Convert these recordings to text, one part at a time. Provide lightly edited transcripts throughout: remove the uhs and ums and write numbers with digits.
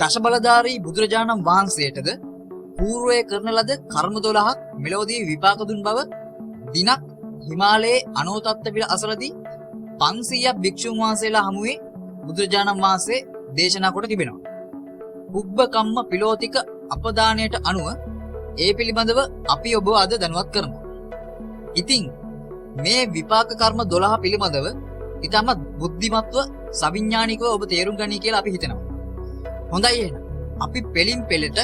දශබලධාරී බුදුරජාණන් වහන්සේටද පූර්වයේ කරන ලද කර්ම 12ක් මෙලොවදී විපාක දුන් බව දිනක් හිමාලයේ අනෝතත්ත විල අසලදී 500ක් භික්ෂුන් වහන්සේලා හමුවේ බුදුරජාණන් වහන්සේ දේශනා කොට තිබෙනවා. පුබ්බ කම්ම පිලෝතික අපදානයට අනුව ඒ පිළිබඳව අපි ඔබව අද දැනුවත් කරමු. ඉතින් මේ විපාක කර්ම 12 පිළිබඳව ඉතාමත් බුද්ධිමත්ව සවිඥානිකව ඔබ තේරුම් ගනී කියලා අපි හිතනවා. හොඳයි, එහෙනම් අපි පෙළින් පෙළට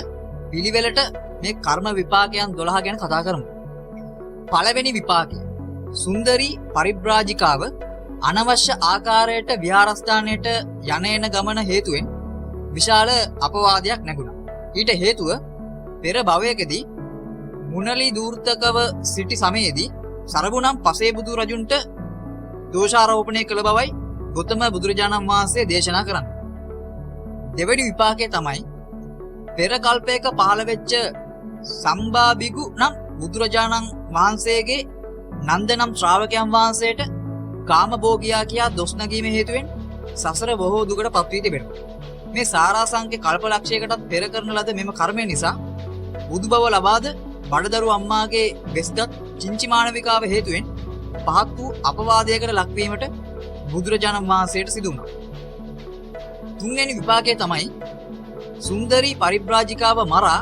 පිළිවෙලට මේ කර්ම විපාකයන් 12 ගැන කතා කරමු. පළවෙනි විපාකය, සුන්දරී පරිබ්‍රාජිකාව අනවශ්‍ය ආකාරයට විහාරස්ථානයට යන එන ගමන හේතුවෙන් විශාල අපවාදයක් නැගුණා. ඊට හේතුව පෙර භවයකදී මුනලි දූර්තකව සිටි සමයේදී සරබුනම් පසේබුදු රජුන්ට දෝෂාරෝපණය කළ බවයි ගොතම බුදුරජාණන් වහන්සේ දේශනා කරන්නේ. දෙවැනි විපාකය තමයි පෙර කල්පයක පහළ වෙච්ච සම්බාබිගු නම් බුදුරජාණන් වහන්සේගේ නන්ද නම් ශ්‍රාවකයන් වහන්සේට කාමභෝගියා කියා දොස් නැගීම හේතුවෙන් සසර බොහෝ දුකට පත් වී තිබෙනවා. මේ සාරාංශක කල්පලක්ෂයකටත් පෙර කරන ලද මෙම කර්මය නිසා බුදු බව ලබාද බඩදරු අම්මාගේ වෙස්ගත් චිංචි මානවිකාව හේතුවෙන් පහත් වූ අපවාදයකට ලක්වීමට බුදුරජාණන් වහන්සේට සිදු වුණා. තුන්වැනි විපාකය තමයි සුන්දරී පරිබ්‍රාජිකාව මරා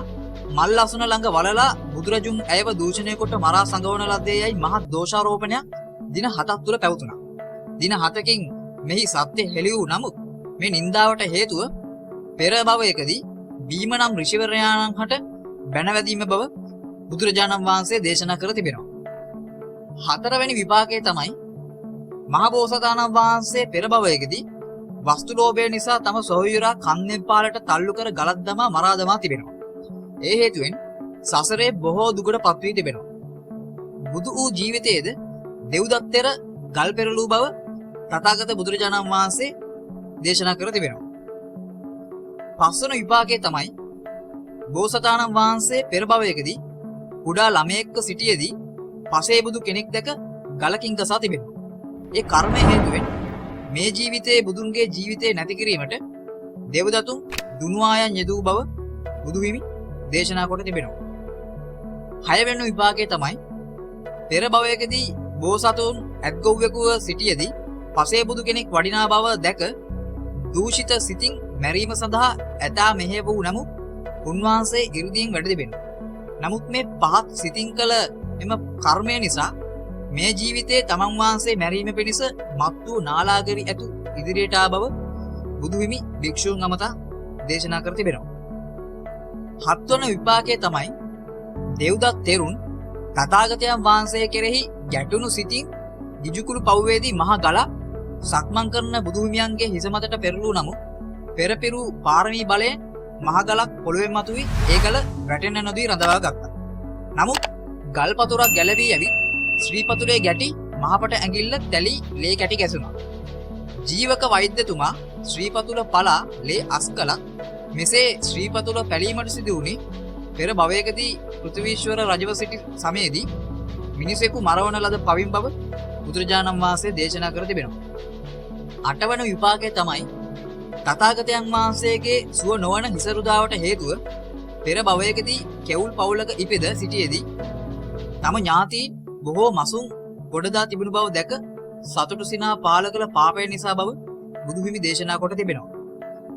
මල් අසුන ළඟ වලලා බුදුරජුන් ඇයව දූෂණය කොට මරා සඟවන ලද්දේ යයි මහත් දෝෂාරෝපණයක් දින 7ක් තුල පැවතුණා. දින 7කින් මෙහි සත්‍ය හෙළි වූ නමුත් මේ නින්දාවට හේතුව පෙර භවයකදී බීම නම් ඍෂිවරයාණන් හට බැනවැදීම බව බුදුරජාණන් වහන්සේ දේශනා කර තිබෙනවා. හතරවැනි විපාකය තමයි මහබෝසතාණන් වහන්සේ පෙර භවයකදී වස්තු ලෝභය නිසා තම සොහොයුරා කන්දෙන් පාලට තල්ලු කර ගලක් දමා මරා දමා තිබෙනවා. ඒ හේතුවෙන් සසරේ බොහෝ දුකට පත් වී තිබෙනවා. බුදු වූ ජීවිතයේද දෙව්දත්තෙර ගල් පෙරළූ බව තථාගත බුදුරජාණන් වහන්සේ දේශනා කර තිබෙනවා. පස්වන විපාකය තමයි බෝසතාණන් වහන්සේ පෙර භවයකදී කුඩා ළමයෙක්ව සිටියේදී පසේ බුදු කෙනෙක් දැක ගලකින් ගසා තිබෙනවා. ඒ කර්මය හේතුවෙන් මේ ජීවිතයේ බුදුන්ගේ ජීවිතය නැති කිරීමට දෙව්දතුන් දුනුආයන් යෙදූ බව බුදු හිමි දේශනා කොට තිබෙනවා. හයවෙනි විපාකය තමයි පෙර භවයකදී බෝසතුන් ඇත්ගොව්වෙකුව සිටියේදී පසේ බුදු කෙනෙක් වඩිනා බව දැක දූෂිත සිතින් මැරීම සඳහා ඇතා මෙහෙය වූ නමුත් උන්වහන්සේ ඉරුදියෙන් වැඩ තිබෙනවා. නමුත් මේ පහත් සිතින් කළ එම කර්මය නිසා මේ ජීවිතයේ තමන් වහන්සේ මැරීම පිණිස මත් වූ නාලාගිරි ඇතු ඉදිරියට ආ බව බුදු හිමි භික්ෂූන් අමතා දේශනා කර තිබෙනවා. හත්වන විපාකය තමයි දෙව්දත් තෙරුන් තථාගතයන් වහන්සේ කෙරෙහි ගැටුණු සිතින් ගිජුකුළු පව්වේදී මහ ගලක් සක්මන් කරන බුදු හිමියන්ගේ හිස මතට පෙරළූ නමුත් පෙරපිරු පාරමී බලයෙන් මහ ගලක් පොළොවෙන් මතුවී ඒ ගල වැටෙන්න නොදී රඳවා ගත්තා. නමුත් ගල් පතුරක් ගැලවී ඇවිත් ශ්‍රී පතුලේ ගැටි මහපට ඇඟිල්ල තැලී ලේ කැටි ගැසුණා. ජීවක වෛද්‍යතුමා ශ්‍රී පතුල පලා ලේ අස් කළත් මෙසේ ශ්‍රී පතුල පැලීමට සිදු වුණේ පෙර භවයකදී පෘථිවීශ්වර රජව සිටි සමයේදී මිනිසෙකු මරවන ලද පවින් බව බුදුරජාණන් වහන්සේ දේශනා කර තිබෙනවා. අටවන විපාකය තමයි තථාගතයන් වහන්සේගේ සුව නොවන හිස රුදාවට හේතුව පෙර භවයකදී කෙවුල් පවුලක ඉපිද සිටියේදී තම ඥාතීන් බොහෝ මසුන් ගොඩදා තිබුණු බව දැක සතුටු සිනා පාල කළ පාපය නිසා බව බුදුහිමි දේශනා කොට තිබෙනවා.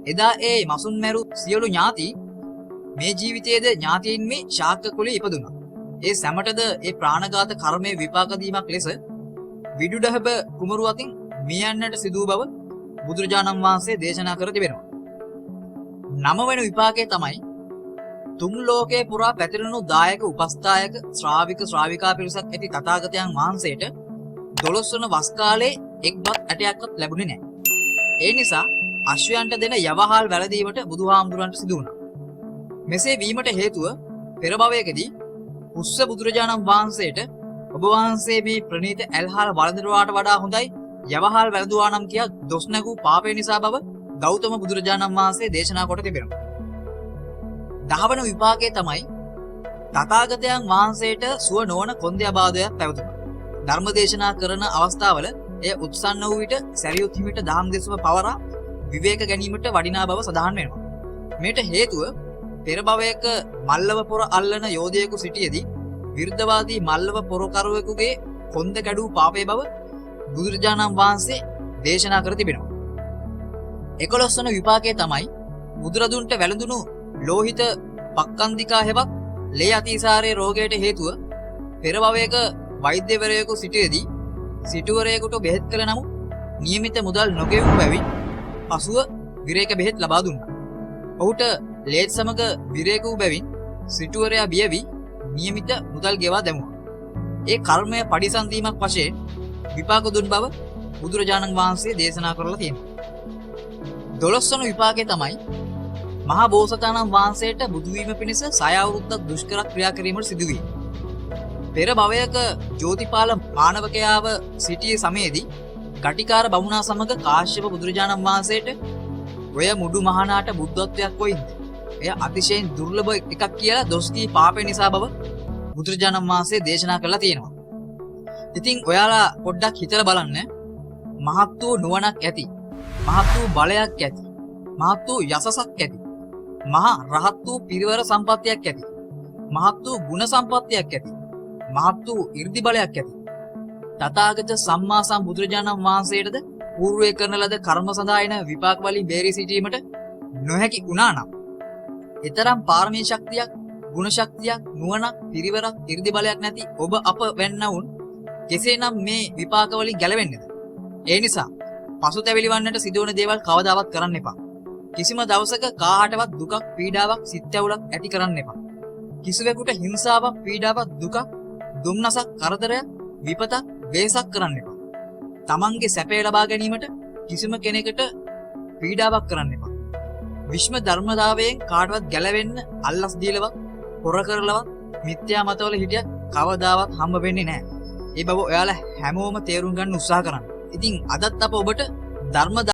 එදා ඒ මසුන් මැරු සියලු ඥාතීන් මේ ජීවිතයේද ඥාතීන් මේ ශාක්‍ය කුලයේ ඉපදුනා. ඒ සැමටද ඒ ප්‍රාණඝාත කර්මයේ විපාක දීමක් ලෙස විදුඩහබ කුමරු අතින් මිය යන්නට සිදු වූ බව බුදුරජාණන් වහන්සේ දේශනා කර තිබෙනවා. නවවෙනි විපාකය තමයි තුන් ලෝකයේ පුරා පැතිරුණු දායක උපස්ථායක ශ්‍රාවික ශ්‍රාවිකා පිරිසක් ඇති තථාගතයන් වහන්සේට 12 වන වස් කාලේ එක් බත් ඇටයක්වත් ලැබුණේ නැහැ. ඒ නිසා අශ්වයන්ට දෙන යවහල් වැළඳීමට බුදුහාමුදුරන්ට සිදු වුණා. මෙසේ වීමට හේතුව පෙර භවයකදී පුස්ස බුදුරජාණන් වහන්සේට ඔබ වහන්සේ මේ ප්‍රණීත ඇල්හාල් වළඳනවාට වඩා හොඳයි යවහල් වැළඳුවා නම් කියා දොස් නැගූ පාපය නිසා බව ගෞතම බුදුරජාණන් වහන්සේ දේශනා කොට තිබෙනවා. දහවන විපාකය තමයි තථාගතයන් වහන්සේට සුව නොවන කොන්දේ අබාධයක් පැවතුණා. ධර්ම දේශනා කරන අවස්ථාවල එය උත්සන්න වූ විට සැරියුත් හිමිට දහම් දෙසුම පවරා විවේක ගැනීමට වඩිනා බව සඳහන් වෙනවා. මෙයට හේතුව පෙර භවයක මල්ලව පොර අල්ලන යෝධයෙකු සිටියේදී විරුද්ධවාදී මල්ලව පොරකරුවෙකුගේ කොන්ද කැඩූ පාපය බව බුදුරජාණන් වහන්සේ දේශනා කර තිබෙනවා. 11 වන විපාකය තමයි බුදුරදුන්ට වැළඳුණු ලෝහිත පක්කන්දිකා හෙවත් ලේ අතිසාරයේ රෝගයට හේතුව පෙර භවයක වෛද්‍යවරයෙකු සිටියේදී සිටුවරයෙකුට බෙහෙත් කළ නමුත් නියමිත මුදල් නොගෙවූ බැවින් පසුව විරේක බෙහෙත් ලබා දුන්නා. ඔහුට ලේත් සමග විරේක වූ බැවින් සිටුවරයා බිය වී නියමිත මුදල් ගෙවා දැමුවා. ඒ කර්මය පරිසම් දීමක් වශයෙන් විපාක දුන් බව බුදුරජාණන් වහන්සේ දේශනා කරලා තියෙනවා. 12 වන විපාකය තමයි මහා බෝසතාණන් වහන්සේට බුදු වීම පිණිස සය අවුරුද්දක් දුෂ්කර ක්‍රියා කිරීමට සිදු විය. පෙර භවයක ජෝතිපාල මානවකයාව සිටියේ සමයේදී ගටිකාර බමුණා සමග කාශ්‍යප බුදුරජාණන් වහන්සේට ඔය මුඩු මහානාට බුද්ධත්වයක් කොයින්ද? එය අතිශයින් දුර්ලභ එකක් කියලා දොස් කී පාපය නිසා බව බුදුරජාණන් වහන්සේ දේශනා කරලා තියෙනවා. ඉතින් ඔයාලා පොඩ්ඩක් හිතලා බලන්න, මහත් වූ නුවණක් ඇති, මහත් වූ බලයක් ඇති, මහත් වූ යසසක් ඇති, මහා රහත් වූ පිරිවර සම්පත්තියක් ඇති, මහත් වූ ගුණ සම්පත්තියක් ඇති, මහත් වූ ඉර්ධි බලයක් ඇති තථාගත සම්මා සම්බුදුරජාණන් වහන්සේටද පූර්වයේ කරන ලද කර්ම සඳහා එන විපාක වලින් බේරී සිටීමට නොහැකි වුණා නම්, එතරම් පාරමී ශක්තියක්, ගුණ ශක්තියක්, නුවණක්, පිරිවරක්, ඉර්ධි බලයක් නැති ඔබ අප වැන්නවුන් කෙසේනම් මේ විපාක වලින් ගැලවෙන්නේද? ඒ නිසා පසුතැවිලි වන්නට සිදුවන දේවල් කවදාවත් කරන්න එපා. කිසිම දවසක කාහටවත් දුකක්, පීඩාවක්, සිත් ඇවුලක් ඇති කරන්න එපා. කිසිවෙකුට හිංසාවක්, පීඩාවක්, දුකක්, දුම්නසක්, කරදරයක්, විපතක්, වෙහෙසක් කරන්න එපා. තමන්ගේ සැපය ලබා ගැනීමට කිසිම කෙනෙකුට පීඩාවක් කරන්න එපා. විශ්ම ධර්මතාවයෙන් කාටවත් ගැලවෙන්න අල්ලස් දීලවත්, පොර කරලවත්, මිත්‍යා මතවල හිටියත් කවදාවත් හම්බ වෙන්නේ නැහැ. ඒ බව ඔයාලා හැමෝම තේරුම් ගන්න උත්සාහ කරන්න. ඉතින් අදත් අප ඔබට ධර්ම